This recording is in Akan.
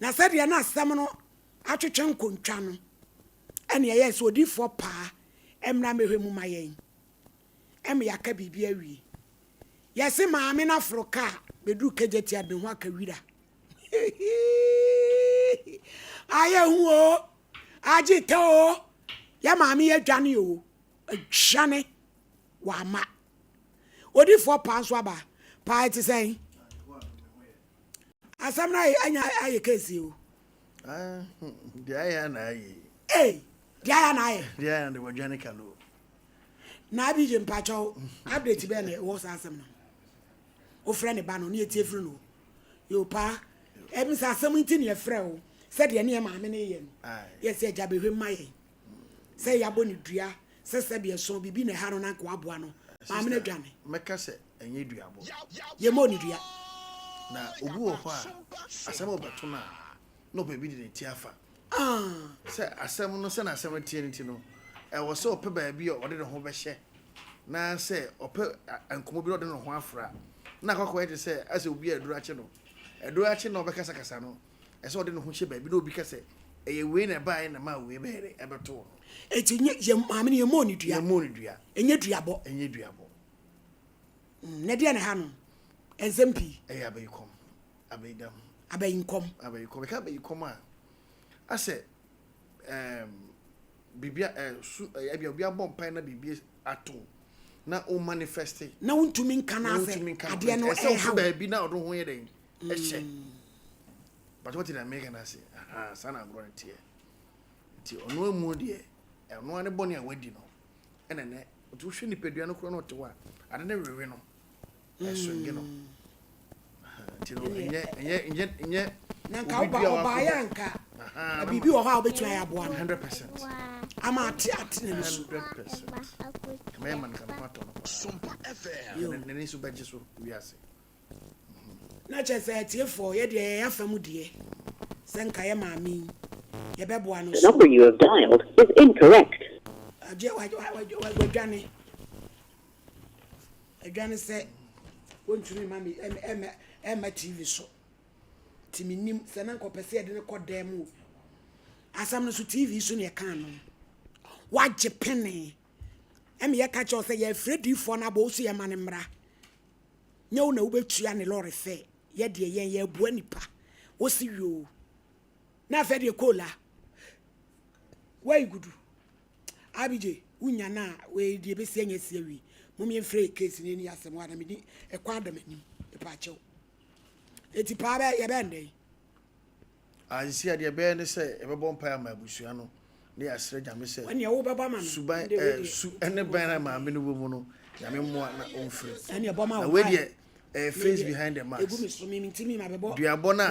Na sɛdeɛ na asɛm no atwetwe nkontwa no, ɛne ɛyɛ sɛ odiifoɔ paa mmra mmɛhwɛ mu ma yɛn. Ɛma yɛaka biribi awie. Yɛse maame no aforo kaa bɛduru Kejetia de ne ho aka wira. Ayɛ hu o, agye tɛ o, yɛ maame yɛ adwane o, adwane wama. Odiifoɔ paa nso aba. Paa ɛte sɛn? Asɛm no ayɛ anya ayɛ kɛse o. Ah, deɛ ayɛ na ayɛ. Ee, deɛ ayɛ na ayɛ. Deɛ ayɛ na wadwane ka no. Na Abigye mpakyɛw, update bɛɛ na ɛwɔ saa asɛm no. Wofrɛ ne ba no ne yɛtie firi no. Yo paa, ɛm sɛ asɛm nti ne yɛfrɛ wo sɛdeɛ ne yɛ maame ne yɛ no. Yɛsɛ agya bɛhwɛ mma yɛn. Sɛ yɛabɔ ne dua, sɛ sɛbi ɛso biribi na ɛha no na nka waboa no. Maame no adwane. Mɛka sɛ ɛnyɛ duabɔ. Yɛmmɔ ne dua. Na obi wɔ hɔ a, asɛm a ɔbɛto no a, na ɔpɛ bi de ne ti afa. Sɛ asɛm no sɛ na asɛm no teɛ no ti no, ɛwɔ sɛ ɔpɛ baabi a ɔde ne ho bɛhyɛ na sɛ ɔpɛ nkɔmmɔ bi na ɔde ne ho afra na akɔkɔyɛ te sɛ asɛ obi a aduru akye no, aduru akye na ɔbɛkasakasa no, ɛsɛ ɔde ne ho hyɛ baabi na obi ka sɛ ɛyɛ wei na ɛbaeɛ na ma wei bɛyɛ de ɛbɛto no. Eti nye yɛ maame no yɛmmɔ ne dua. Yɛmmɔ ne dua. Ɛnyɛ duabɔ. Ɛnyɛ duabɔ. Na deɛ ne ha no, ɛnsɛm pii. Ɛyɛ abayikɔm, abayidam. Abayinkɔm. Abayikɔm. Ɛka abayikɔm a, asɛ biribi a su ɛbi obi abɔ mpae na biribi ato na o manifest. Na wontumi nka na asɛ adeɛ no ɛsɛ ɛha wo baabi na ɔde ho yɛ dɛn ɛhyɛ. But wɔte na Amerika na ase aha saa na agorɔ no teɛ. Nti ɔno amu deɛ, ɛno ara ne bɔne a wadi no, ɛna nɛ nti wohwɛ nipadua no koraa na ɔte hɔ a, ade ne wewe no, ɛsonge no. Nti no ɛnyɛ ɛnyɛ ɛnyɛ ɛnyɛ Na nka woba ɔbaayɛ anka biribi wɔ hɔ a wobɛtumi ayɛ aboa no. 100%. Ama ate ate ne no so. 100%. Kama ma no ka no ho atɔ no paa. N'ani so bɛgye so wiase. Na kyerɛ sɛ atiefoɔ, yɛdeɛ yɛyɛ afa mu deɛ sɛ nka yɛ maame yi yɛbɛboa no. The number you have dialed is incorrect. Agye wadwane adwane sɛ wɔntumi ma me ɛmɛ ɛmɛ TV so, nti menim sɛ na nkɔpɛ sɛ yɛde ne kɔ dan mu o. Asɛm no so TV so ne yɛka no wagye pene ɛmi yɛka kyerɛw sɛ yɛfrɛ diifoɔ no abɔ wo so, yɛma no mmra. Nyɛ wo na wobɛtua ne lɔre fɛ, yɛdeɛ yɛn yɛboa nipa wo si yoo. Na afɛ deɛ kola wayi gudu Abigye wonya no a, wei deɛ ɛbɛsi anya si awie. Mom yɛmfrɛ yɛ case no ani asɛm hɔ a na medi ɛkwan ada m'anim ɛpa akyɛw. Enti paa bɛ yɛbɛn dɛn? Ansi adeɛ bɛyɛ ne sɛ yɛbɛbɔ mpae ama abusua no ne yɛasrɛ Nyame sɛ ɛneɛ wobɛbɔ ama no. Suban Ɛnde wei deɛ- su ɛne bɛn na maame no wɔ mu no, Nyame mmoa na ɔmfiri. Ɛneɛ bɔ ma Na wo wei mpae. deɛ, ɛyɛ face behind the mask. Ɛgu me so, me mentimi ma bɛbɔ. Duabɔ no a